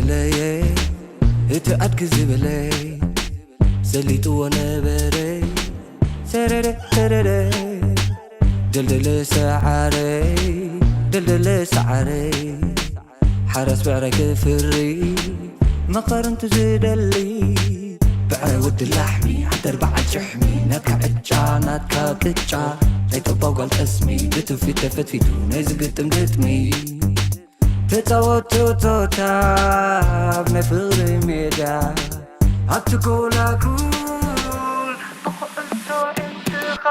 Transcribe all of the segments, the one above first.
ለየ እቲ ኣድጊ ዝበለይ ሰሊጥዎ ነበረ። ሰረረ ሰረረ ደልደለ ሰዓረይ፣ ደልደለ ሰዓረይ፣ ሓራስ ብዕራይ ክፍሪ መኸርንቱ ዝደሊ፣ ብዕራይ ወዲ ላሕሚ ዓደር በዓል ጭሕሚ፣ ናትካ ዕጫ ናትካ ቅጫ ናይ ጠባው ጓል ጠስሚ፣ ብትውፊት ተፈትፊቱ ናይ ዝግጥም ግጥሚ። ተጻወቱ ቶታ ኣብ ናይ ፍቕሪ ሜዳ፣ ኣብቲ ጎላጉል ብኹዕሶ እንትኻ።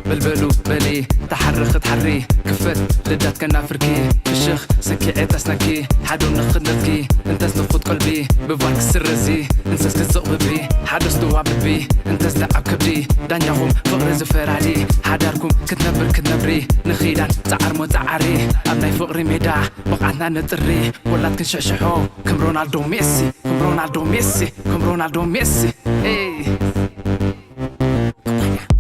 በልበሉ በሊ ተሓሪ ክትሓሪ፣ ክፈት ልዳት ከናፍርኪ፣ ፍሽኽ ሰኪዐ ጠስነኪ፣ ሓዶ ንኽነትኪ እንተስ ንኹት ቀልቢ፣ ብቫር ክስረዚ እንሰስ ክስቕ ብቢ፣ ሓደስ ድዋ ብቢ እንተስ ደዓብ ከብዲ፣ ዳኛኹም ፍቕሪ ዝፈራዲ፣ ሓዳርኩም ክትነብር ክትነብሪ፣ ንኺዳን ጸዓር ሞ ጸዓሪ፣ ኣብ ናይ ፍቕሪ ሜዳ ብቕዓትና ነጥሪ፣ ወላድ ክንሽሕሽሖ ከም ሮናልዶ ሜሲ፣ ከም ሮናልዶ ሜሲ፣ ከም ሮናልዶ ሜሲ። ኤይ።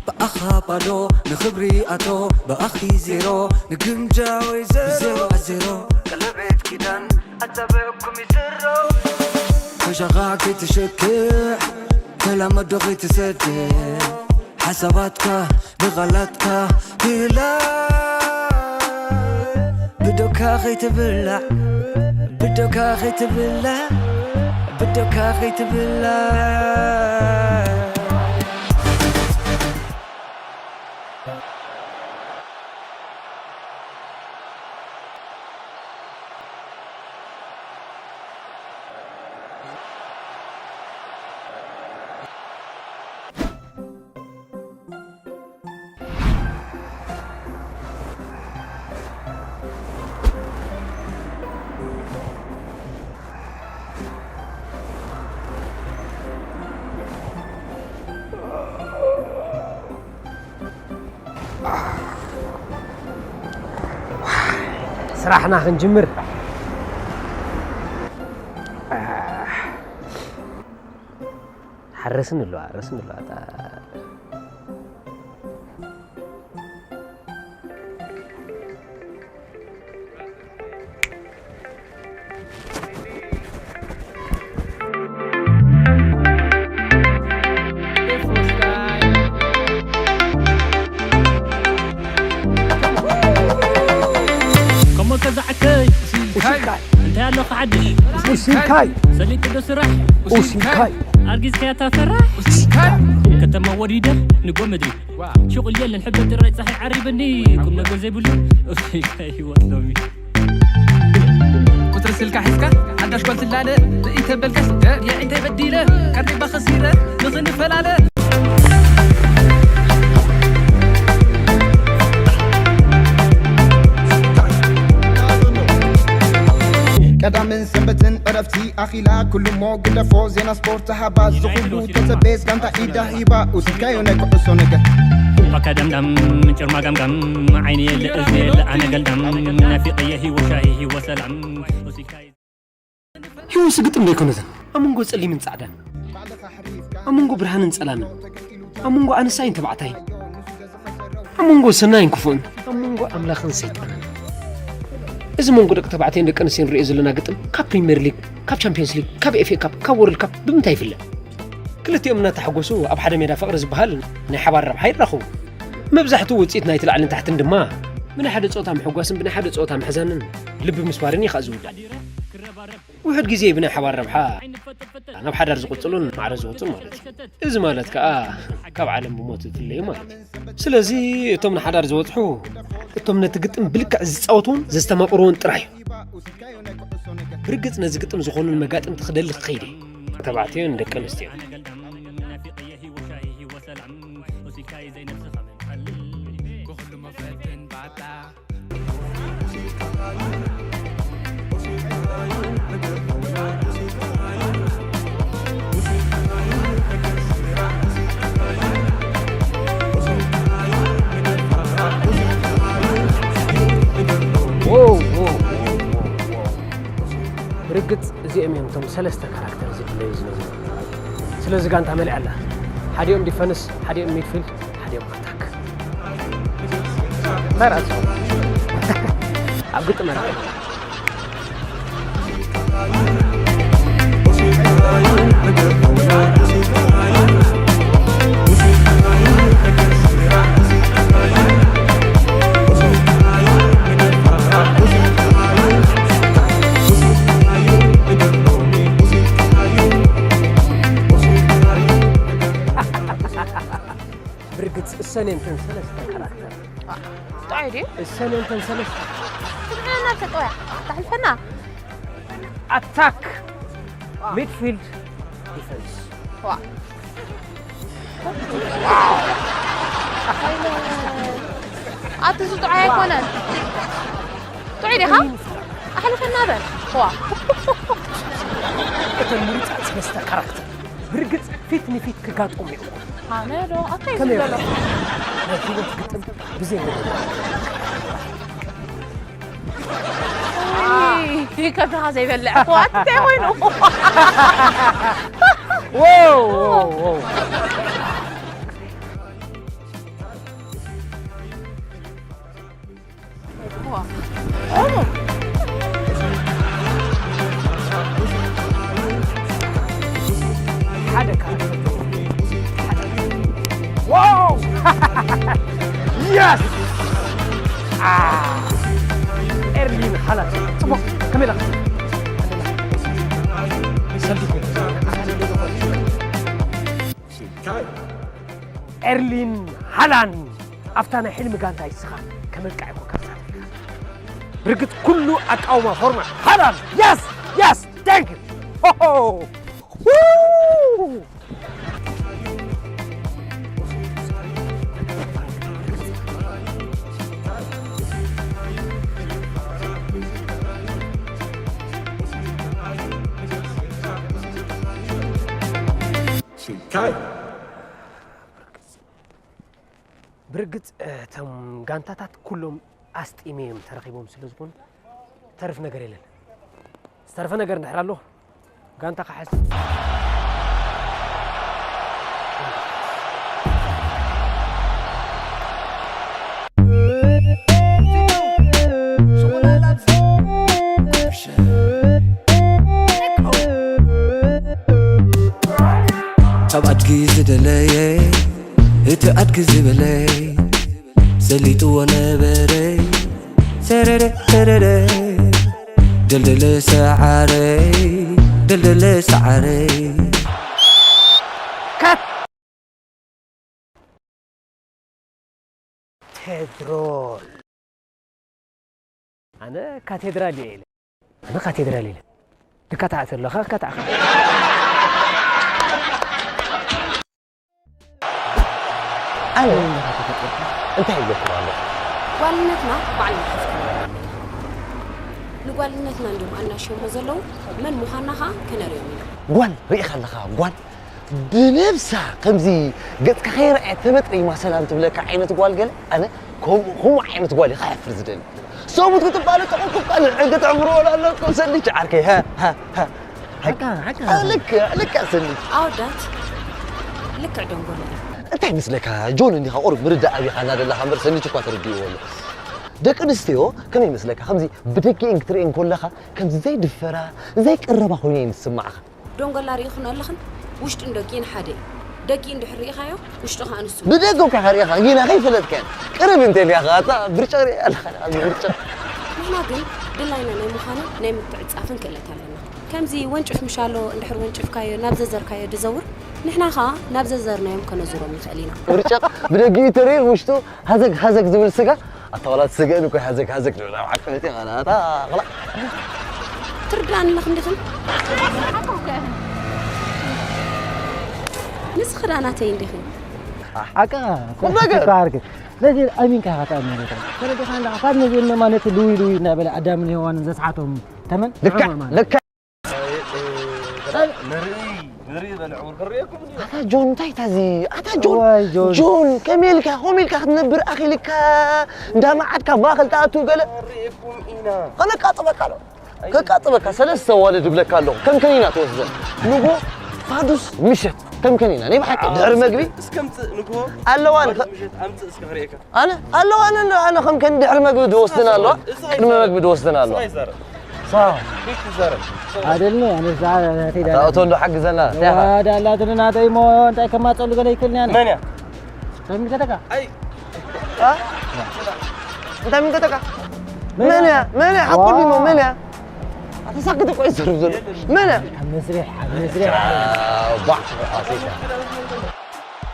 ብኣኻ ባዶ ንኽብሪ ኣቶ፣ ብኣኺ ዜሮ ንግምጃ ወይ ዜሮ ዜሮ። ዜሮ። ቀለቤት ኪዳን ኣጻብዕኩም ይስሮ። ኮሻኻ ከይትሸክሕ፣ ተላመዶ ከይትሰድሕ፣ ሓሳባትካ ብቓላትካ ክላ። ብዶካ ከይትብላዕ፣ ብዶካ ከይትብላዕ፣ ብዶካ ከይትብላዕ። ስራሕና ክንጅምር። ሓረስን ኣለዋ፣ ሓረስን ኣለዋ። እታ ከሞ ከዛዕከይ እንታይ ኣሎ ሓድሽ? ኡሲንካይ። ሰሊጥ ዶ ስራሕ? ኡሲንካይ። ኣርጊዝካያ ታፈራ? ኡሲንካይ። ከተማ ወሪደ ንጎ ምድሪ። ሹቕል የለን ሕብረት ጥራይ ፀሓይ ዓሪብኒ። ቁም ነገር ዘይብሉ ኡሲንካይ ህይወት ሎሚ። ቁፅሪ ስልካ ሒዝካ ሓዳሽ ጓል ትላለ። ርእይ ተበልካስ እ፣ የዒንታይ በዲለ። ካርዴባ ኸሲረ ንኽንፈላለ። ቀዳምን ሰንበትን ዕረፍቲ ኣኺላ፣ ኩሉ እሞ ግደፎ፣ ዜና ስፖርት ሃባ፣ ዝኹሉ ተጸቤስ ጋንታ ኢዳ ሂባ፣ ውሲድካዮ ናይ ኩዕሶ ነገር። ባካ ደምዳም፣ ጭርማ ጋምጋም፣ ዓይኒ የለ እዝኒ የለ ኣነ ገልዳም፣ ናፊቀየ ሂወ ሻሂ ሂወ ሰላም። ሂወ ስግጥም ዶ ኣይኮነትን? ኣብ መንጎ ጸሊምን ጻዕዳን፣ ኣብ መንጎ ብርሃንን ጸላምን፣ ኣብ መንጎ ኣንስታይን ተባዕታይን፣ ኣብ መንጎ ሰናይን ክፉእን፣ ኣብ መንጎ ኣምላኽን ሰይጣንን። እዚ መንጎ ደቂ ተባዕትዮን ደቂ ኣንስትዮን ንሪኦ ዘለና ግጥም ካብ ፕሪምየር ሊግ፣ ካብ ቻምፒየንስ ሊግ፣ ካብ ኤፍ ኤ ካፕ፣ ካብ ወርልድ ካፕ ብምንታይ ይፍለ? ክልቲኦም እናተሓጎሱ ኣብ ሓደ ሜዳ ፍቕሪ ዝበሃል ናይ ሓባር ረብሓ ይራኸቡ። መብዛሕትኡ ውፅኢት ናይቲ ላዕልን ታሕትን ድማ ብናይ ሓደ ፀወታ ምሕጓስን ብናይ ሓደ ፀወታ ምሕዛንን ልቢ ምስባርን እዩ ከዓ ዝውዳእ። ውሑድ ግዜ ብናይ ሓባር ረብሓ ናብ ሓዳር ዝቕጽሉን ማዕረ ዝወጹን ማለት እዩ። እዚ ማለት ከኣ ካብ ዓለም ብሞት ዝፍለዩ ማለት እዩ። ስለዚ እቶም ንሓዳር ዝበጽሑ፣ እቶም ነቲ ግጥም ብልክዕ ዝጻወትዎን ዘስተማቕርዎን ጥራሕ እዩ። ብርግጽ ነዚ ግጥም ዝኾኑን መጋጥምቲ ክደሊ ክኸይድ እየ። ተባዕትዮን ደቂ ኣንስትዮን። ብርግጽ እዚኦም እዮም እቶም ሰለስተ ካራክተር ዝድለዩ ዝነበሩ። ስለዚ ጋንታ መሊኣ ኣላ። ሓዲኦም ዲፈንስ፣ ሓዲኦም ሚድፊልድ፣ ሓዲኦም ኣታክ። ኣብ ግጥም ኣረ ብርግጽ እሰን እየን እተን ሰለስተ ካራክተር። ጥዑይ ድዩ? እሰን እየን እተን ሰለስተ። ትግርኛ ናብ ተጠውያ። ተሕልፈና። ኣታክ፣ ሚድፊልድ፣ ዲፈንስ። ዋ። ኣቲ እዚ ጥዑይ ኣይኮነን። ጥዑይ ዲኻ? ኣሕልፈና በል። ዋ። እተን ምሩጻት ሰለስተ ካራክተር። ብርግጽ ፊት ንፊት ክጋጠሙ ይእምሩ። ኣነ ዶ ኣታይ ከመይ ዝብለሎ? ናይ ህይወት ግጥም ብዘይ ምርድዳእ። እይ፣ ከብድኻ ዘይበልዕ እኮ ኣቲ እንታይ ኮይኑ? ዎው፣ ዎው፣ ዎው። ሓደ ካራክተር። ሓደ። ዋው! የስ! አ! ኤርሊን ሃላንድ። ጽቡቕ። ከመይ ኢኻ? ሰልፊ። ኤርሊን ሃላንድ። ኣብታ ናይ ሕልሚ ጋንታ ይስኻ ከመልክዕ እኮ ካብ ሳትካ። ብርግጽ ኩሉ ኣቃውማ ፎርማ ሃላንድ። የስ! የስ! ታንክ ዩ! ሆ! ሆ! ው! ሽንካይ። ብርግጽ፣ እቶም ጋንታታት ኩሎም ኣስጢመዮም ተረኺቦም ስለ ዝኾኑ፣ ተርፍ ነገር የለን። ዝተረፈ ነገር እንድሕር ኣሎ፣ ጋንታ ክሓዝ። ካብ ኣድጊ ዝደለየ፣ እቲ ኣድጊ ዝበለይ፣ ሰሊጥዎ ነበረ። ሰረረ፣ ሰረረ፣ ደልደለ ሰዓረይ፣ ደልደለ ሰዓረይ። ካት! ቴድሮል። ኣነ ካቴድራል እየ ኢለ። ኣነ ካቴድራል ኢለ። ድካ ተኣትዮ ኣለኻ፣ ድካ ተኣኻ። ኣነ እንታይ ይብለኩም ኣሎ? ጓልነትና ባዕልና ሓፍትና። ንጓልነትና እንዲዮም ኣናሽዮሞ ዘለዉ፣ መን ምዃንና ኸኣ ከነርእዮም ኢና። ጓል ርኢኻ ኣለኻ፣ ጓል ብነብሳ ከምዚ ገጽካ ከይረኣየት ተመጥሪማ ሰላም ትብለካ ዓይነት ጓል ገለ፣ ኣነ ከምኡ፣ ከምኡ ዓይነት ጓል እየ ክሓፍር ዝደሊ። ሰቡት ክትባለ ጠቐምኩ ቃል ዕግት ዕምሮ ወላ ኣሎ እኮ ሰልች ዓርከይ፣ ሃ፣ ሃ፣ ሃ። ሓቃ፣ ሓቃ። ልክዕ፣ ልክዕ ሰልች። ኣወዳት ልክዕ ደንጎሎ እዩ። እንታይ ይመስለካ ጆን፣ እንዲኻ ቁሩብ ምርዳእ ኣቢኻ እናደለኻ እምበር ሰልች እኳ ተረዲእዎ ኣሎ። ደቂ ኣንስትዮ ከመይ ይመስለካ፣ ከምዚ ብደጊኤን ክትርእየን ከለኻ ከምዚ ዘይድፈራ፣ ዘይቅረባ ኮይኑ እየን ዝስምዓኻ። ደንጎላ ርኢኽን ኣለኽን? ውሽጥን ደጊእን ሓደ እዩ። ደጊ እንድሕር ርኢኻዮ፣ ውሽጡ ኸኣ ንሱ እዩ። ብደገ እኳ ኸርእኻ፣ ጊና ከይፈለጥካየን። ቅርብ እንተ ኢልካ ኸኣ፣ እታ ብርጫ ርእያ ኣለኻ፣ ኣብዚ ብርጫ። ንሕና ግን ድላይና ናይ ምዃንን ናይ ምትዕጻፍን ክእለት ኣለና። ከምዚ ወንጭፍ ምሻሎ እንድሕር ወንጭፍካዮ፣ ናብ ዘዘርካዮ ድዘውር፣ ንሕና ኸኣ ናብ ዘዘርናዮም ከነዙሮም ንኽእል ኢና። ብርጫ ብደጊኡ ተርኢ፣ ውሽጡ ሃዘግ ሃዘግ ዝብል ስጋ፣ ኣታ ዋላ ትስገእን እኮ ሃዘግ ሃዘግ ትብል ኣብ ሓቂ መፂኣ ቃላ ኣታ ቃላ። ትርዳእኒ ኣለኽን ዲኽን? ንስኺ ደኣ ናተይ እንዲኺ። ሓቂ ቁም ነገር። ተባርክ። ስለዚ ኣሚንካ ኢኻ ትኣምን ኢኻ። ተረዲኻ ኣለኻ። ካብ ነዚ እነማ ነቲ ልውይ ልውይ እናበለ ኣዳምን ሄዋንን ዘስሓቶም ተመን ልክዕ፣ ንዕኦም ኣማን። ልክዕ። ንርኢ፣ ንርኢ በል፣ ዕውር ክርእየኩም ድዩ? ኣታ ጆን፣ እንታይ እታ እዚ? ኣታ ጆን፣ ዋይ ጆን። ጆን፣ ከመይ ኢልካ፣ ከምኡ ኢልካ ክትነብር ኣኺልካ? እንዳ መዓድካ ማእኸል ትኣቱ ገለ? ንርእየኩም ኢና። ከነቃጥበካ ዶ? ኣይ። ከቃጥበካ፣ ሰለስተ ዋልድ እብለካ ኣለኹ። ከም ከኒና ትወስደን። ንጎ ፋዱስ ምሸት። ከም ከን ኢና ናይ ብሓቂ ድሕሪ መግቢ እስከምጽእ ንግሆ ኣለዋ። ምሸት ኣምጽእ እስከ ክርእየካ። ኣነ ኣለዋ ኣነ ኣነ ከም ከን ድሕሪ መግቢ ድወስድና ኣለዋ። ቅድሚ መግቢ ድወስድና ኣለዋ። ኣደልኒ ኣነ ዛ ተይዳ ታውቶ እንዶ ሓግዘና። ዋዳ ኣላትኒ ናተይ ሞ እንታይ ከማጸሉ ገለ ይክልኒ ኣነ። መን እያ? ተምልከተካ። እንታይ ምንቀጠቃ? መን እያ? መን እያ? ሓቁ ድሞ መን እያ? ኣተሳክት እኮ ይዘርብ ዘሎ። መን እያ? ኣብ መስርሕ ኣብ መስርሕ ባዕ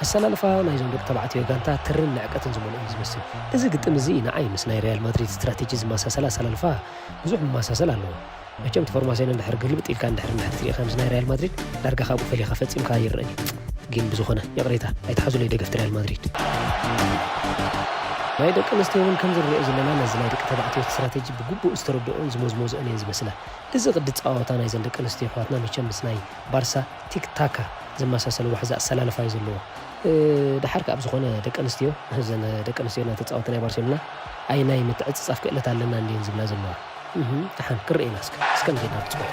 ኣሰላልፋ ናይዞም ደቂ ተባዕትዮ ጋንታ ትርን ንዕቀትን ዝመልኦ እዩ ዝመስል። እዚ ግጥም እዚ ንዓይ ምስ ናይ ሪያል ማድሪድ ስትራቴጂ ዝመሳሰል ኣሰላልፋ ብዙሕ መመሳሰል ኣለዎ። መቸም እቲ ፎርማሲዮን እንድሕር ግልብጥ ኢልካ እንድሕር እንድሕር ትሪኢ ከምዚ ናይ ሪያል ማድሪድ ዳርጋ ካብኡ ፈሊኻ ፈጺምካ ኣይረኣን እዩ። ግን ብዝኾነ ይቕሬታ ኣይትሓዙለይ ደገፍቲ ሪያል ማድሪድ። ናይ ደቂ ኣንስትዮ እውን ከም ዝንሪኦ ዘለና ነዚ ናይ ደቂ ተባዕትዮ ስትራቴጂ ብግቡእ ዝተረድኦን ዝሞዝሞዝኦን እየን ዝመስላ። እዚ ቅዲ ጸዋውታ ናይዘን ደቂ ኣንስትዮ ኣሕዋትና መቸም ምስ ናይ ባርሳ ቲክ ታካ ዝመሳሰል ዋሕዚ ኣሰላልፋ እዩ ዘለዎ። ድሓር ከኣ ብዝኾነ ደቂ ኣንስትዮ እዘን ደቂ ኣንስትዮ እናተጻወተ ናይ ባርሴሎና ኣይ ናይ ምትዕጽጻፍ ክእለት ኣለና እንድየን ዝብላ ዘለዋ። ደሓን ክርኤና እስከ እስከ ንጌዳ ብጽቡቅ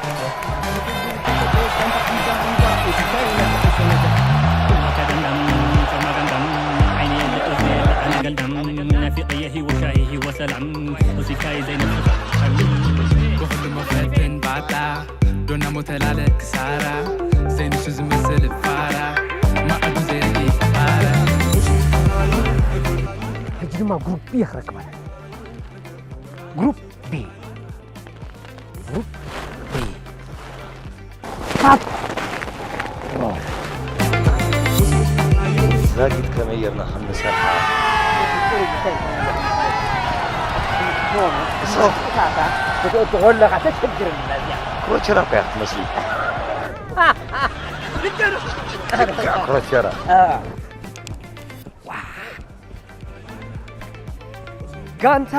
ዶና ሞተላለ ክሳራ ዘይንሱ ዝመስል ፋራ ማዕዱ ዘይርኢ ፋራ ሕጂ ድማ ግሩፕ ቢ ክረክበና ግሩፕ ቢ ግሩፕ ቢ ዛጊት ከመይ ጌርና ከም ንሰርሓ ክትእቱ ከለኻ ተሸግርና እዚኣ ክሮቸራ እኮ እያ ክትመስል ክሮቸራ ጋንታ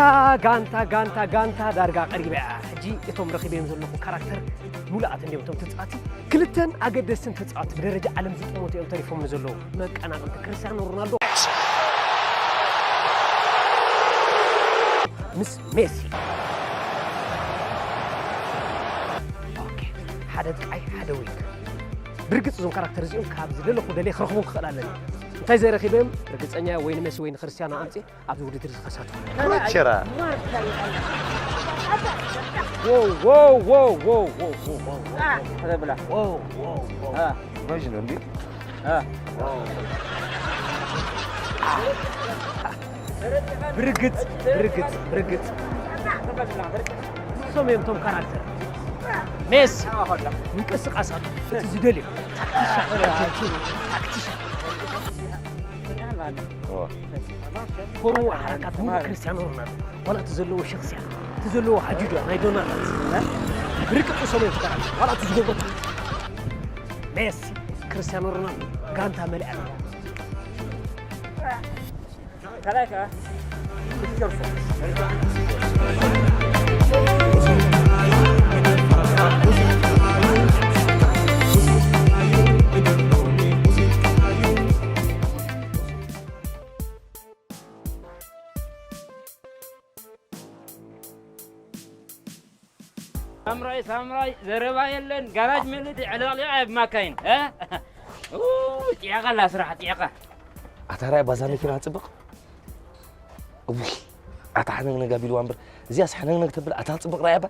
ጋንታ ጋንታ ጋንታ ዳርጋ ቀሪባ እያ ሕጂ እቶም ረኺበዮም ዘለኹ ካራክተር ሙሉኣት እንዲዮም እቶም ተፃወቲ ክልተን ኣገደስትን ተፃወቲ ብደረጃ ዓለም ዝጥመቱ እዮም ተሪፎም ንዘለዉ መቀናቕንቲ ክርስቲያኖ ሮናልዶ ምስ ሜሲ ሓደ ጥቃይ ሓደ ዊንግ ብርግፅ እዞም ካራክተር እዚኦም ካብ ዝደለኹ ደልየ ክረኽቦም ክኽእል ኣለኒ እንታይ ዘይረኺበዮም ርግፀኛ ወይ ንሜሲ ወይ ንክርስቲያኖ ኣምፅእ ኣብዚ ውድድር ዝኸሳቱ ሮቸራ ረጅ ነው እንዴ ብርግጽ ብርግጽ ብርግጽ እሶም እዮም ቶም ካራክተር ሜሲ ምንቅስቃሳቱ እቲ ዝደልዮ ታክቲሻ ኮርዎ ሓረካት ሙሉ ክርስቲያኖ ሮናልዶ ዋላ እቲ ዘለዎ ሸክስያ እቲ ዘለዎ ሓጁጃ ናይ ዶናልድ ብርቅጡ ሰበይ ፍጠራ ዋላ እቲ ዝገብሮ ሜሲ ክርስቲያኖ ሮናልዶ ጋንታ መሊኣ ሳምራይ ሳምራይ ዘረባ የለን ጋራጅ ምልእቲ ዕልቕሊቕ ኣብ ማካይን ጢዕቐ ኣላ ስራሕ ጢዕቐ ኣታ ራይ ባዛ መኪና ትፅብቕ እውይ ኣታ ሓነግነግ ኣቢልዋ እምበር እዚኣስ ሓነግነግ ተብል ኣታ ትፅብቕ ራያ ባ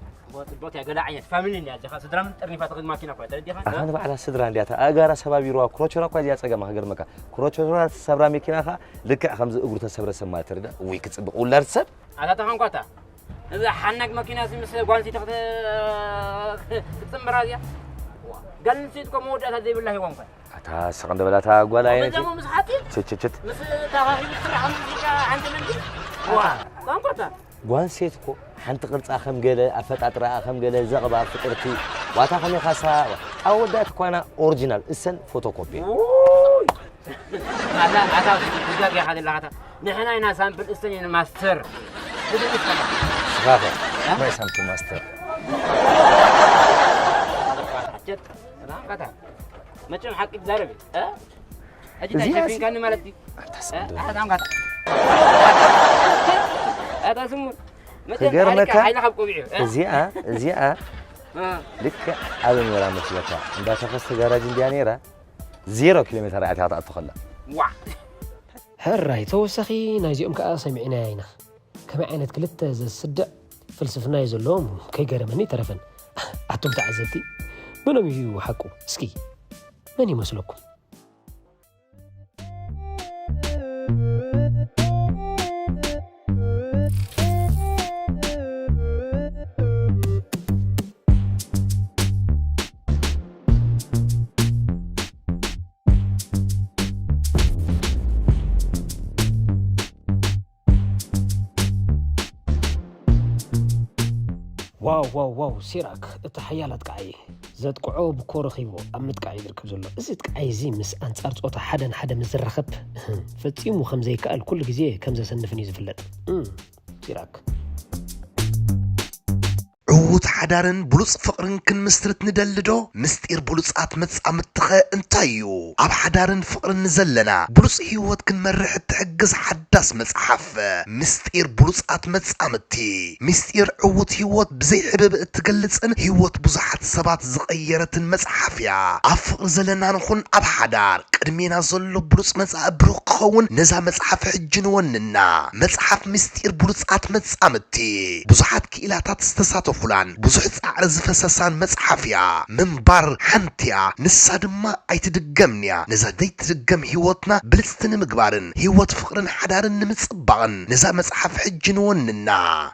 ጽቡቅ እያ ገለ ዓይነት ፋሚሊ እንዲያ ኣለኻ ስድራ ምን ጠርኒፋ ትኽድ ማኪና እኳ ተረዲኻ ኣታ ንባዕላ ስድራ እንዲያ እታ ኣእጋራ ሰባቢርዋ ክሮቸራ እኳ እዚኣ ጸገማ ክገርመካ ክሮቸራ ሰብራ መኪና ኸኣ ልክዕ ከምዚ እግሩ ተሰብረ ሰብ ማለት ተረዳ እውይ ክጽብቕ ውላድ ሰብ ኣታ ተኻንኳታ እዛ ሓናግ መኪና እዚ ምስ ጓንሲት ክትጽምብራ እዚኣ ጓል ኣንስተይቲ እኮ መወዳእታ ዘይብላ ሂዋ እንኳ ኣታ ስቕ እንደ በላታ ጓል ኣየነይቲ ችችችት ምስ ተኻኺቡ ስራሕ ሙዚቃ ሓንቲ መንዲ ቋንቋታ ጓንሴት እኮ ሓንቲ ቅርጻ ከም ገለ ኣፈጣጥራኣ ከም ገለ ዘቕባ ፍጥርቲ ዋታ ከመይ ካሳ ኣወዳት ኳና ኦሪጂናል እሰን ፎቶኮፒ ኣታ ኣታ ጉዳግ ያሓ ዘለኻታ ንሕና ኢና ሳምፕል እስተን ኢና ማስተር ስኻኸ ናይ ሳምፕል ማስተር መቸም ሓቂ ትዛረብ ሕጂ እንታይ ሸፊንካኒ ማለት እዩ ኣታ ኣታ ስሙር መቸም ሓይልካ ካብ ቆቢዑ እዚኣ እዚኣ ልክዕ ኣበይ ነራ መስለካ እንዳተኸስተ ጋራጅ እንድያ ነይራ ዜሮ ኪሎ ሜተር እያ ክትኣቱ ከላ። ሕራይ ተወሳኺ ናይዚኦም ከኣ ሰሚዕናያ ኢና። ከመይ ዓይነት ክልተ ዘስድዕ ፍልስፍና እዩ ዘለዎም ከይገረመኒ ኣይተረፈን። ኣቱም ተዓዘብቲ መኖም እዩ ሓቁ? እስኪ መን ይመስለኩም? ዋው ዋው ዋው ሲራክ እቲ ሓያል ኣጥቃዓይ ዘጥቅዖ ብኮ ረኺቡ ኣብ ምጥቃዕ እዩ ዝርከብ ዘሎ። እዚ ኣጥቃዓይ እዚ ምስ ኣንጻር ጾታ ሓደ ንሓደ ምስ ዝራኸብ ፈጺሙ ከም ዘይከኣል ኩሉ ግዜ ከም ዘሰንፍን እዩ ዝፍለጥ። እም፣ ሲራክ። ዕዉት ሓዳርን ብሉጽ ፍቕርን ክንምስርት ንደሊ ዶ? ምስጢር ብሉጻት መጻምድትኸ እንታይ እዩ? ኣብ ሓዳርን ፍቕርን ንዘለና ብሉጽ ህይወት ክንመርሕ እትሕግዝ ሓዳስ መጽሓፍ ምስጢር ብሉጻት መጻምድቲ። ምስጢር ዕዉት ህይወት ብዘይ ሕብብ እትገልጽን ህይወት ብዙሓት ሰባት ዝቐየረትን መጽሓፍ እያ። ኣብ ፍቕሪ ዘለና ንኹን ኣብ ሓዳር ቅድሜና ዘሎ ብሉጽ መጻኢ ብሩኽ ክኸውን ነዛ መጽሓፍ ሕጂ ንወንና። መጽሓፍ ምስጢር ብሉጻት መጻምድቲ ብዙሓት ክኢላታት ዝተሳተፉላን ብዙሕ ጻዕሪ ዝፈሰሳን መጽሓፍ እያ። ምንባር ሓንቲ እያ፣ ንሳ ድማ ኣይትድገምን እያ። ነዛ ዘይትድገም ህይወትና ብልጽቲ ንምግባርን ህይወት ፍቕርን ሓዳርን ንምጽባቕን ነዛ መጽሓፍ ሕጂ ንወንና።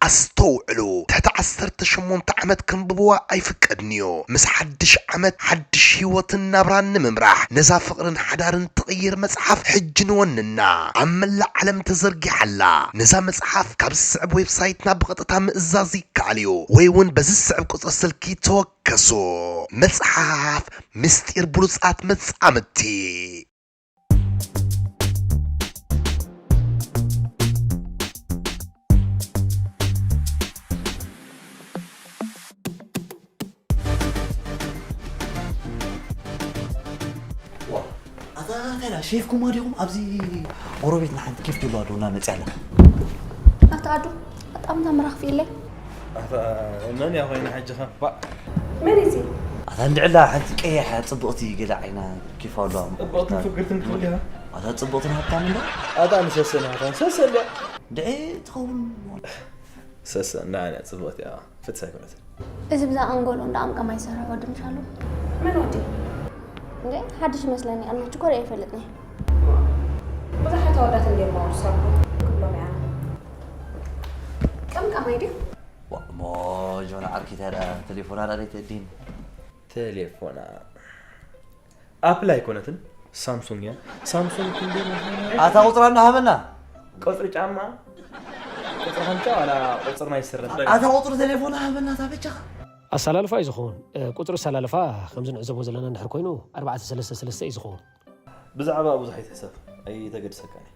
ኣስተውዕሉ፣ ትሕቲ ዓሰርተ ሸሞንተ ዓመት ክንብብዋ ኣይፍቀድን እዩ። ምስ ሓድሽ ዓመት ሓድሽ ህይወትን ናብራን ንምምራሕ ነዛ ፍቕርን ሓዳርን ትቕይር መጽሓፍ ሕጂ ንወንና። ኣብ መላእ ዓለም ተዘርጊሓ ኣላ። ነዛ መጽሓፍ ካብ ዝስዕብ ዌብሳይትና ብቐጥታ ምእዛዝ ይከኣል እዩ፣ ወይ እውን በዚ ዝስዕብ ቁጽሪ ስልኪ ተወከሱ። መጽሓፍ ምስጢር ብሉጻት መጻምድቲ። ኣታ እንታይ ዳ ሼፍኩማ ዲኹም? ኣብዚ ጎረቤትና ሓንቲ ኬፍ ጀሎ ኣዶ እናመፅያ ኣላ። ኣታ ኣዱ ኣጣምታ ምራኽፊ ኢለ ኣታ መን እያ ኮይና ሕጂ ኸ? ባ መን እዚ? ኣታ እንድዕላ ሓንቲ ቀያሕ ፅብቕቲ ገለ ዓይና ኬፍ ኣለዋ። ጽብቕትን ፍግርትን ክትብል ኢኻ? ኣታ ፅብቕትን ሃብታም እንዶ? ኣታ ንሰሰን ሃብታም ሰሰን ድያ? ድዒ ትኸውን ሰሰን ንዓና ጽብቕቲ እያ። ፍትሳይ ኩነት እዚ ብዛ ኣንጎሎ እንዳ ኣምቀም ኣይሰርሕ ወዲ ምሻሉ መን ወዲ? እንዴ ሓድሽ ይመስለኒ ኣልማች እኮ ሪኣ ይፈልጥኒ ብዙሓት ኣወዳት እንደ ማወዱ ሰብ ክብሎም እያ ቀምቀማይ ድዩ እሞ ጆን ዓርኪታ ዳ ተሌፎና ዳ ተእዲን ቴሌፎና ኣፕል ኣይኮነትን ሳምሱንግ እያ ሳምሱንግ ክንደይ ኣታ ቁፅራ እናሃበና ቁፅሪ ጫማ ቁፅሪ ከምጫ ዋላ ቁፅሪ ናይ ስረ ኣታ ቁፅሪ ቴሌፎን ሃበና እታ በጃኻ ኣሰላልፋ እዩ ዝኸውን። ቁፅሪ ኣሰላልፋ ከምዚ ንዕዘቦ ዘለና እንድሕር ኮይኑ ኣርባዕተ ሰለስተ ሰለስተ እዩ ዝኸውን። ብዛዕባ ብዙሕ ኣይትሕሰብ ኣይተገድሰካን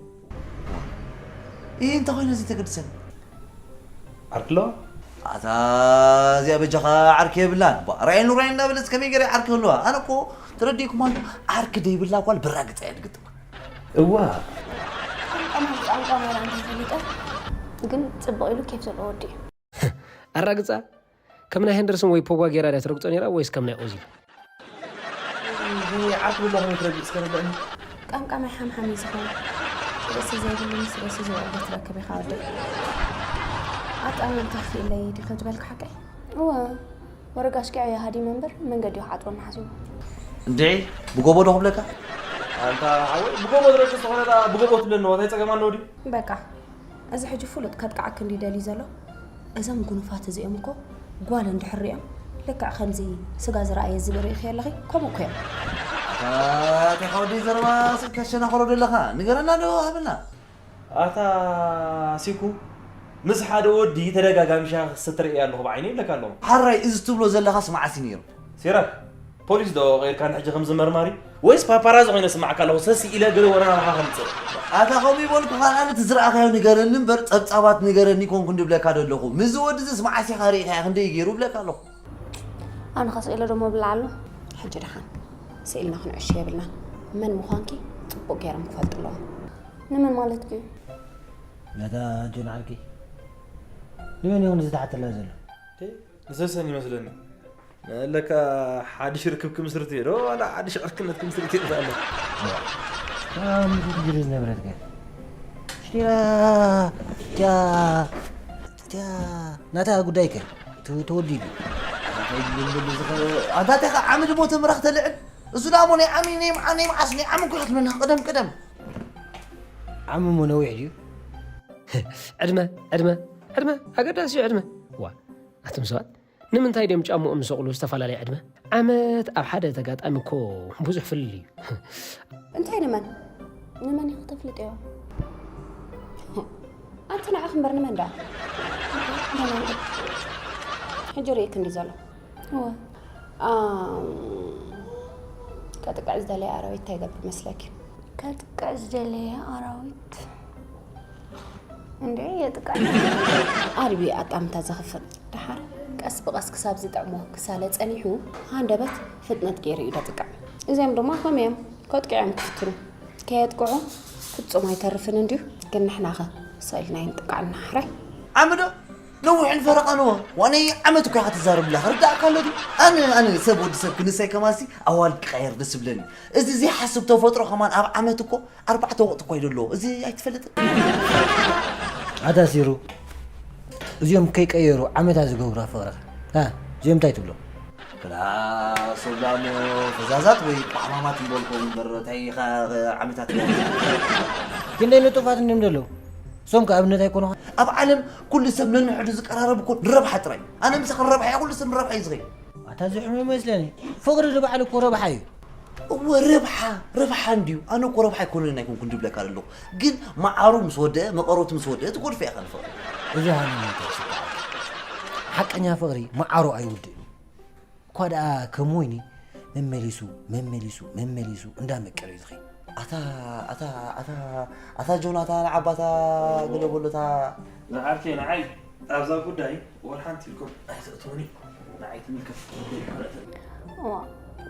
እዩ እንታይ ኮይነ ዘይተገድሰኒ ዓርኪ ኣለዋ ኣታ እዚኣ በጃኻ ዓርኪ የብላን ራይን ራይን እንዳበለስ ከመይ ገይረ ዓርኪ ህልዋ ኣነ እኮ ተረዲእኩም ኣሎ ዓርኪ ደይብላ ጓል ብራግፀ እያ ትግጥማ እዋ ቋንቋ ማለት ቋንቋ ማራ እንተፈሊጠ ግን ፅቡቕ ኢሉ ኬፍ ዘለዎ ወዲ እዩ ኣራግፃ ከም ናይ ሄንደርሰን ወይ ፖግባ ጌራ ድያ ትረግፆ ነይራ ወይስ ከም ናይ ኦዚል? ዓርኪ ብላ ከመይ ትረግፅ ከረዳእኒ ቀምቀማይ ሓምሓም እዩ ዝኸውን ርእሲ ዘይብሉ ምስ ርእሲ ዝውዕል ትረክብ ኢኻ ወደይ ኣጣመምታ ክኢለይ ዲኸ ዝበልካ ሓቀይ እወ ወረጋሽ ኪዕ የሃዲመ እምበር መንገዲ ይሓፅረና ሓሲቡ እንድዒ ብጎቦ ዶ ክብለካ ኣንታ ሓወይ ብጎቦ ዝረግፅ ዝኾነ ብጎቦ ትብለኒ እንታይ ፀገም ኣለዎ ድዩ በቃ እዚ ሕጂ ፍሉጥ ከጥቅዓኪ እንድዩ ደልዩ ዘሎ እዞም ጉኑፋት እዚኦም እኮ ጓል እንድሕር ሪኦም ልክዕ ከምዚ ስጋ ዝረኣየ ዝብኢ ርኢኺ ኣለኺ ከምኡ እኮ እዮም ኣታ ወደይ ዘረባ ስብ ከሸናኸሮ ደለኻ ንገረና ዶ ሃበና ኣታ ሲኩ ምስ ሓደ ወዲ ተደጋጋሚ ሻሂ ክስተ ርእየ ኣለኹ ብዓይነይ ይብለካ ኣለኹ ሓራይ እዚ ትብሎ ዘለኻስ መዓስ እዩ ነይሩ ሲራክ ፖሊስ ዶ ቐይርካኒ ሕጂ ከምዚ መርማሪ ወይስ ፓፓራዚ ኮይነ ስማዓካ ኣለኹ ሰስ ኢለ ገለ ወረ ናባኻ ከምፅእ ኣታ ከምኡ ይበልኩኻ ኣነ እቲ ዝረኣኻዮ ንገረኒ እምበር ፀብፃባት ንገረኒ ኮንኩ እንድብለካ ደለኹ ምዚ ወዲ ዝስ መዓስ ኢኻ ርኢኻዮ ክንደይ ገይሩ ብለካ ኣለኹ ኣነ ኸስኢለ ዶ መብላ ኣሎ ሕጂ ደሓን ስኢልና ክንዕሽ የብልናን መን ምዃንኪ ፅቡቅ ገይሮም ክፈልጡ ኣለዎም ንመን ማለትኪ እዩ ነታ ጆን ዓርኪ ንመን ይኹን ዝተሓተላ ዘሎ ንሰሰን ይመስለኒ ለካ ሓድሽ ርክብ ክምስርት እየ ዶ ዋላ ሓድሽ ዕርክነት ክምስርት እየ ኣሎ። ከምዚ ትጅሪ ዝነበረት ገ ሽቲራ ጃ ጃ ናታ ጉዳይ ከ ተወዲዱ። ኣንታ ቴኻ ዓሚ ድሞ ተምራኽ ተልዕል። እሱ ዳሞ ናይ ዓሚ ናይ መዓ ናይ መዓስ ናይ ዓሚ እኮ ክትብለና ቅደም ቅደም። ዓሚ እሞ ነዊሕ ድዩ? ዕድመ ዕድመ ዕድመ ኣገዳሲ እዩ ዕድመ። ዋ ኣቱም ሰባት ንምንታይ ድዮም ጫምኦም ዝሰቕሉ ዝተፈላለየ ዕድመ? ዓመት ኣብ ሓደ ተጋጣሚ እኮ ብዙሕ ፍልልይ እዩ። እንታይ ንመን ንመን ኢኺ ተፍልጥዮ? ኣንቲ ንዓኺ እምበር ንመን ደኣ? ሕጂ ርእይክ እንዲ ዘሎ እወ። ኣም፣ ከጥቅዕ ዝደለየ ኣራዊት እንታይ ይገብር መስለኪ? ከጥቅዕ ዝደለየ ኣራዊት እንዴ የጥቅዕ። ኣድቢ ኣጣምታ ዘኽፍል ደሓር ቀስ ብቐስ ክሳብ ዝጥዕሞ ክሳለ ጸኒሑ ሃንደበት ፍጥነት ገይሩ እዩ ደጥቅዕ። እዚኦም ድማ ከም እዮም ከጥቅዖም ክፍትኑ ከየጥቅዑ ፍጹም ኣይተርፍን እንድዩ። ግን ንሕናኸ ሰኢልና ይንጥቃዕ እናሕራይ ዓምዶ ነዊሕን ፈረቓንዎ ዋነይ ዓመት እኮ ኢኻ ትዛረብላ ክርዳእካ ኣሎ ድዩ? ኣነ ኣነ ሰብ ወዲ ሰብ ክንሳይ ከማሲ ኣዋልድ ክቐየር ደስ ብለኒ። እዚ ዘይሓስብ ተፈጥሮ ከማን ኣብ ዓመት እኮ ኣርባዕተ ወቕቲ እኳ ይደለዎ እዚ ኣይትፈልጥን? ኣታ ሲሩ እዚኦም ከይቀየሩ ዓመታት ዝገብሩ ኣፍቕርኻ እዚኦም እንታይ ትብሎ? ክላ ሶብላሞ ፈዛዛት ወይ ቋሕማማት ይበልኮ እምበር እንታይ ኢኻ ዓመታት ክንደይ ንጡፋት እንድም ዘለዉ እሶም ከኣብነት ኣይኮኑኻ? ኣብ ዓለም ኩሉ ሰብ ነንሕዱ ዝቀራረብ እኮ ንረብሓ ጥራይ። ኣነ ምሳኻ ንረብሓ እየ ኩሉ ሰብ ንረብሓ እዩ ዝኸይድ። ኣታ ዝሕሙ ይመስለኒ ፍቕሪ ዝበዓል እኮ ረብሓ እዩ። እወ ረብሓ ረብሓ እንድዩ። ኣነ እኮ ረብሓ ኣይኮነን ኣይኮንኩን ድብለካ ዘለኹ። ግን መዓሩ ምስ ወደአ መቐረቱ ምስ ወደአ ትጎድፎ ኢኻ ንፍቕሪ። እዚ ሃነኛ እንታይ ይስምዓካ? ሓቀኛ ፍቕሪ መዓሩ ኣይውድእን እዩ። እኳ ደኣ ከም ወይኒ መመሊሱ መመሊሱ መመሊሱ እንዳመቀረ እዩ ዝኸይድ። ኣታ ኣታ ኣታ ኣታ ጆን ኣታ ንዓባታ ገለ በሎ እታ ንዓርከይ ንዓይ ኣብዛ ጉዳይ ወላ ሓንቲ ኢልኩም ኣይተእትዉኒ። ንዓይ ትምልከት። ዋ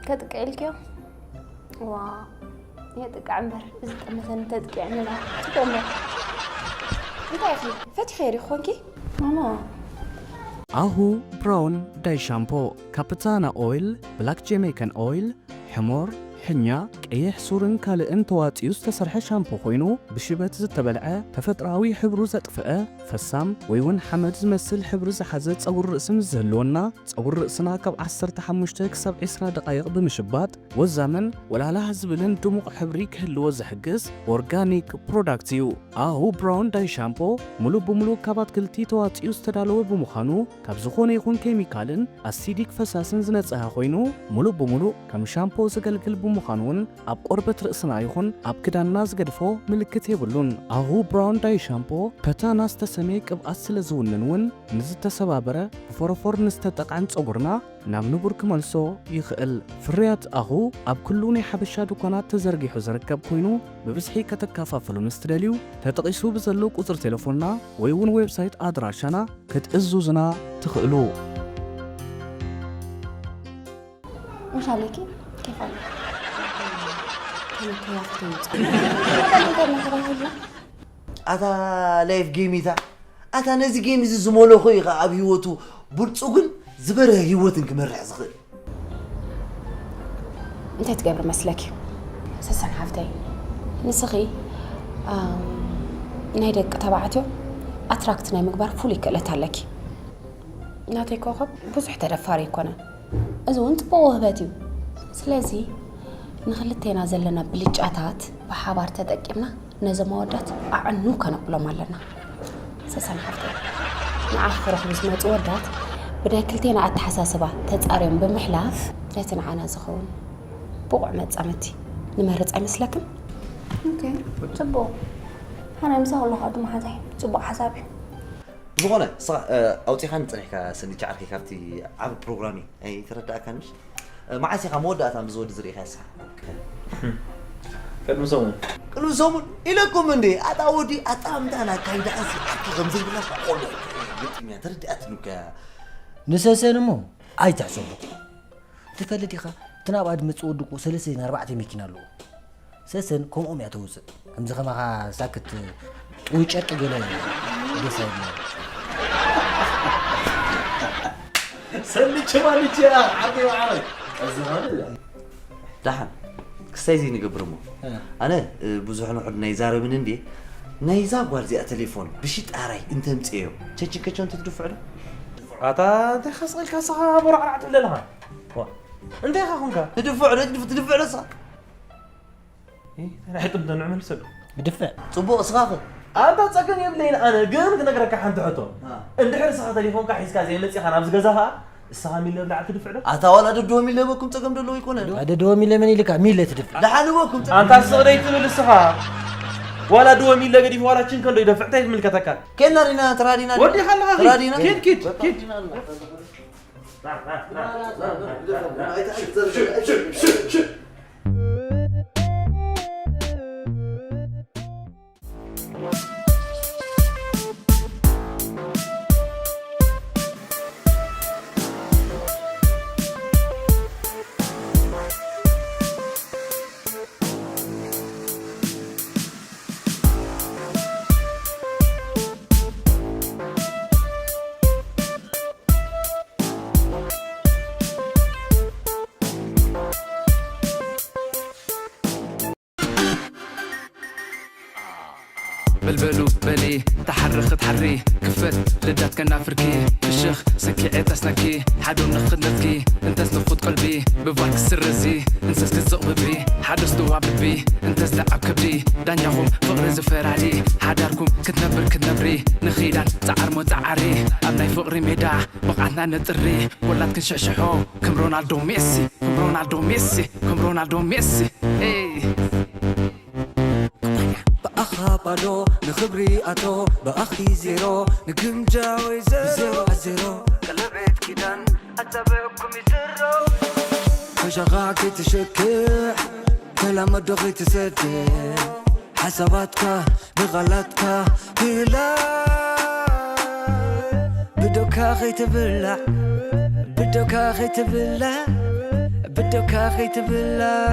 ከጥቅዕ ኢልክዮ? ዋ የጥቅዕ እምበር እዚ ጠመተ እንተጥቂዐኒ ዳ ጽቡቕ እምበር እንታይ ኢኺ ፈቲኸ ዲኺ ኮንኪ? ማማ ኣሁ ብራውን ዳይ ሻምፖ፣ ካፕታና ኦይል፣ ብላክ ጀሜይካን ኦይል፣ ሕሞር፣ ሕኛ፣ ቀይሕ ሱርን ካልእን ተዋጺኡ ዝተሰርሐ ሻምፖ ኮይኑ ብሽበት ዝተበልዐ ተፈጥሮኣዊ ሕብሩ ዘጥፍአ ፈሳም ወይ እውን ሓመድ ዝመስል ሕብሪ ዝሓዘ ጸጉሪ ርእሲ ምስ ዝህልወና ጸጉሪ ርእስና ካብ ዓሰርተ ሓሙሽተ ክሳብ ዕስራ ደቓይቕ ብምሽባጥ ወዛምን ወላላህ ዝብልን ድሙቕ ሕብሪ ክህልዎ ዝሕግዝ ኦርጋኒክ ፕሮዳክት እዩ። ኣሁ ብራውን ዳይ ሻምፖ ሙሉእ ብሙሉእ ካብ ኣትክልቲ ተዋጺኡ ዝተዳለወ ብምዃኑ ካብ ዝኾነ ይኹን ኬሚካልን ኣሲዲክ ፈሳስን ዝነጸሀ ኮይኑ ሙሉእ ብሙሉእ ከም ሻምፖ ዘገልግል ብምዃኑ እውን ኣብ ቆርበት ርእስና ይኹን ኣብ ክዳንና ዝገድፎ ምልክት የብሉን። ኣሁ ብራውን ዳይ ሻምፖ ፐታና ዝተሰመየ ቅብኣት ስለ ዝውንን እውን ንዝተሰባበረ ብፎረፎር ንዝተጠቕዐን ጸጉርና ናብ ንቡር ክመልሶ ይኽእል። ፍርያት ኣኹ ኣብ ኩሉ ናይ ሓበሻ ድኳናት ተዘርጊሑ ዝርከብ ኮይኑ ብብዝሒ ከተከፋፍሉ ምስ ትደልዩ ተጠቒሱ ብዘሎ ቁጽሪ ቴሌፎንና ወይ እውን ዌብሳይት ኣድራሻና ክትእዙዙና ትኽእሉ። مش عليكي كيف عليك؟ كانت هي أختي ኣታ ላይፍ ጌም ኢታ ኣታ ነዚ ጌም እዚ ዝመለኾ እዩ ኸዓ ኣብ ህይወቱ ብልፁግን ዝበርሀ ህይወትን ክመርሕ ዝኽእል። እንታይ ትገብሪ መስለኪ ሰሰን ሓፍተይ? ንስኺ ናይ ደቂ ተባዕትዮ ኣትራክት ናይ ምግባር ፍሉይ ክእለት ኣለኪ። ናተይ ኮኸብ ብዙሕ ተደፋሪ ኣይኮነን። እዚ እውን ፅቡቕ ውህበት እዩ። ስለዚ ንኽልቴና ዘለና ብልጫታት ብሓባር ተጠቂምና ነዞም ኣወዳት ኣዕኑ ከነብሎም ኣለና። ሰሰን ሓፍተይ ንዓኺ ክረኽቡ ዝመፁ ወዳት ብናይ ክልቴና ኣተሓሳስባ ተፃርዮም ብምሕላፍ ነቲ ንዓና ዝኸውን ብቑዕ መፃምድቲ ንመርፅ ኣይመስለክን? ኦኬ፣ ፅቡቕ። ኣነ ምሳኺ ኣለኹ ኣዱ መሓዛይ። ፅቡቕ ሓሳብ እዩ። ብዝኾነ ንስኻ ኣውፂኻኒ ፀኒሕካ ሰንድቻ ዓርከይ ካብቲ ዓቢ ፕሮግራም እዩ ኣይተረዳእካንሽ? መዓስ ኢኻ መወዳእታ ምስ ወዲ ዝርኢኻያ ንስኻ? ቅድሚ ሰሙን። ቅድሚ ሰሙን ኢለኩም እንዴ ኣታ ወዲ ኣጣምታን ኣካይዳኣን ስርዓት ከም ዘይብላስ ኣቆሎ ግጥምያ ተረዲኣትኒ እኮ እያ። ንሰሰን እሞ ኣይትሕሰቦ። ትፈልጥ ኢኻ እቲ ናብኣ ዝመጽእ ወዲ እኮ ሰለስተ ኣርባዕተ መኪና ኣለዎ። ሰሰን ከምኦም እያ ተውፅእ። ከምዚ ከማኻ ሳክት ጥውይ ጨርቂ ገለ ደስ ኣይብለኒ። ልቸ ማልቸ ዓርገ ይወዓል። እዚ ኸነ ደሓን ክሳይ እዚ ንገብር እሞ ኣነ ብዙሕ ንሑድ ናይ ዛረብን እንዴ ናይዛ ጓል እዚኣ ቴሌፎን ብሽጣራይ እንተምፅእዮ ቸችከቸው እንትትድፍዕ ዶ ኣታ እንታይ ከስቕልካ ስኻ ቦራዕራዕ ትብል ኣለኻ እንታይ ኢኻ ኹንካ ትድፍዕ ዶ ትድፍዕ ዶ ስኻ ሕጥም ተንዕ መልሰሉ ግድፍዕ ጽቡቕ እስኻ ኸ ኣንታ ጸገም የብለይን ኣነ ግን ክነግረካ ሓንቲ ሕቶ እንድሕር ስኻ ተሌፎንካ ሒዝካ ዘይመጺኻ ናብዚ ገዛ ኸኣ እስኻ ሚለ ብላዕሊ ትድፍዕ ዶ ኣታ ዋላ ደድሆ ሚለ በኩም ጸገም ደለዎ ይኮነ ኣደ ድሆ ሚለ መን ኢልካ ሚለ ትድፍዕ ደሓን በኩም ኣንታ ስቕ ደይ ትብል እስኻ ዋላ ድሆ ሚለ ገዲፍ ዋላ ችንከ እንዶ ይደፍዕ እንታይ ትምልከተካ ኬና ሪና ተራዲና ወዲኻ ኣለኻ ተራዲና ኪድ ኪድ ኪድ በልበሉ በሊ ተሓሪ ክትሓሪ ክፈት ልዳት ከናፍርኪ ፍሽኽ ሰኪዐ ጠስነኪ ሓዶም ንኽድነትኪ እንተስ ንፉት ቀልቢ ብቫር ክስርዚ እንተስ ክዝቕ ብቢ ሓደስ ድዋ ብቢ እንተስ ደዓብ ከብዲ ዳኛኹም ፍቕሪ ዝፈራዲ ሓዳርኩም ክትነብር ክትነብሪ ንኺዳን ጸዓር ሞ ጸዓሪ ኣብ ናይ ፍቕሪ ሜዳ ብቕዓትና ነጥሪ ወላድ ክንሽሕሽሖ ከም ሮናልዶ ሜሲ ከም ሮናልዶ ሜሲ ከም ሮናልዶ ሜሲ ኤይ ብኣኻ ባዶ ንኽብሪ ኣቶ ብኣኺ ዜሮ ንግምጃ ወይ ዘሮ ዜሮ ኣዜሮ ቀለቤት ኪዳን ኣጣበቕኩም ይዝሮ ከሻኻ ከይትሸክሕ ተላመዶ ከይትሰድሕ ሓሳባትካ ብቓላትካ ክላ ብዶካ ከይትብላዕ ብዶካ ከይትብላዕ ብዶካ ከይትብላዕ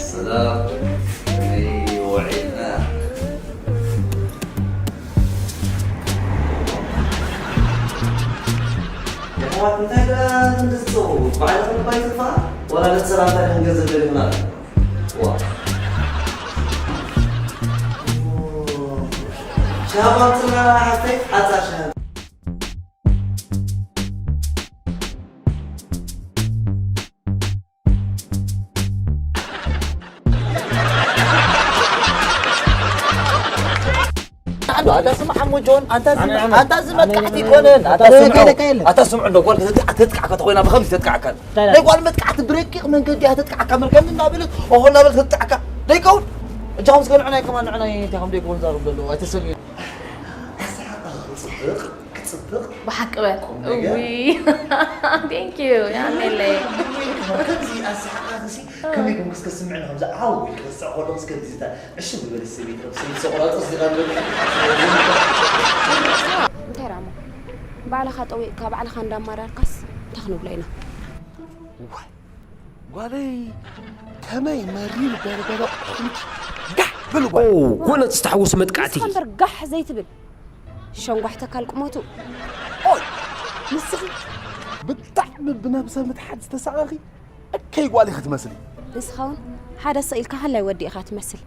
ሰላም ከመይ ውዒልና የሕዋት እንታይ ደኣ ክንድዝተው ባዕልኽን ባይትፋ ወላ ነቲ ሰላምታ ክንገንዘብ ደሊኹና ዋ ሻባትና ሓፍተይ ዓፃ ሻሃ ኣታ ስምዓ ሞጆን ኣታ ዝመ- ኣታ ዝመጥቃዕቲ ይኮነን ኣታ ስምዖ ኣታ ስምዖ እንዶ ጓል ተጥቃ- ተጥቃዕካ ተኮይና ብከምዚ ተጥቃዕካ ናይ ጓል መጥቃዕቲ ብረቂቕ መንገዲ እያ ተጥቃዕካ መርከኒ እንዳበለት ኦሆ እንዳበለት ተጥቃዕካ ደይከውን እጃኹም ስከ ንዕናይ ከማን ንዕናይ እንታይ ከም ደይከውን ዛረብ ዘሎ ኣይተሰልዩ ብሓቂ በል እውይ thank you ያኔለይ ከምዚ ኣስሓቃትሲ ከመይ ኮንክስ ከስምዕኒ ከምዚ ዓው ኢልካ ክስዕ ከሎ ምስ ከምዚታ ዕሽም ዝበለት ሰበይቲ ከም ሰበይቲ ሰቑራጥስ ዲኻ ንብል እንታይ ራሞ ባዕልኻ ጠዊቕካ ባዕልኻ እንዳማራርካስ እንታይ ክንብሎ ኢና ጓለይ ከመይ መሪር በርበረ ቁሕምቲ ጋሕ በሉ ጓል። ኦ ጎነጽ ዝተሓወሱ መጥቃዕቲ። ንስኻ እምበር ጋሕ ዘይትብል ሸንጓሕ ተካል ቁመቱ። ኦይ ንስኺ ብጣዕሚ ብነብሰ ምትሓት ዝተሳቐኺ እከይ ጓል ኢኺ ትመስሊ። ንስኻ እውን ሓደ ስቕ ኢልካ ሃላይ ወዲ ኢኻ ትመስል።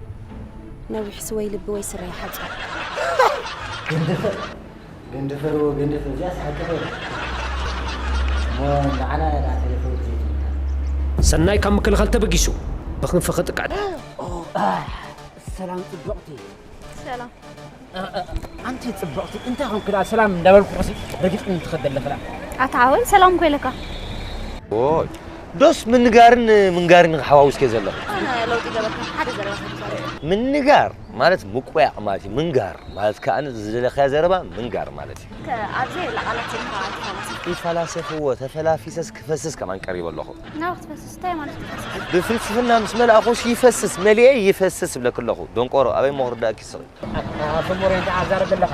ነዊሕ ስወይ ልቢ ወይ ስረ ይሓጽሮ። ገንደፈ ገንደፈ ዶ ገንደፈ እዚኣስ ሓቂ ዶ እሞ ንዓና እያ ደኣ ተለፈውት ዘይትብልና ሰናይ ካብ ምክልኻል ተበጊሱ ብኽንፊ ክጥቃዕ ሰላም ጽብቕቲ ሰላም ኣንቲ ጽብቕቲ እንታይ ኾንክ ደኣ ሰላም እንዳበልኩ ኸሲ ረጊጽ እንትኸድ ዘለኽ ደኣ ኣታ ሓወይ ሰላም እኮ ኢለካ ዶስ ምንጋርን ምንጋርን ሓዋዊስከ ዘለኹ ለውጢ ገበርካ ሓደ ዘረባ ምንጋር ማለት ምቁያቕ ማለት እዩ። ምንጋር ማለት ከኣ ዝደለኻዮ ዘረባ ምንጋር ማለት እዩ። ኣብዚ የለ ቃላት ኢልካ ኣይትፈላሰፍ። ይፈላሰፍዎ፣ ተፈላፊሰስ ክፈስስ ከማን ቀሪበ ኣለኹ። ናብ ክትፈስስ እንታይ ማለት ክትፈስስ? ብፍልስፍና ምስ መልኣኹስ ይፈስስ፣ መሊኤ ይፈስስ እብለክ ኣለኹ። ደንቆሮ ኣበይ ምኽርዳእኪ ስቕ። ኣፍሙር እንተ ኣዛረብ ኣለኻ።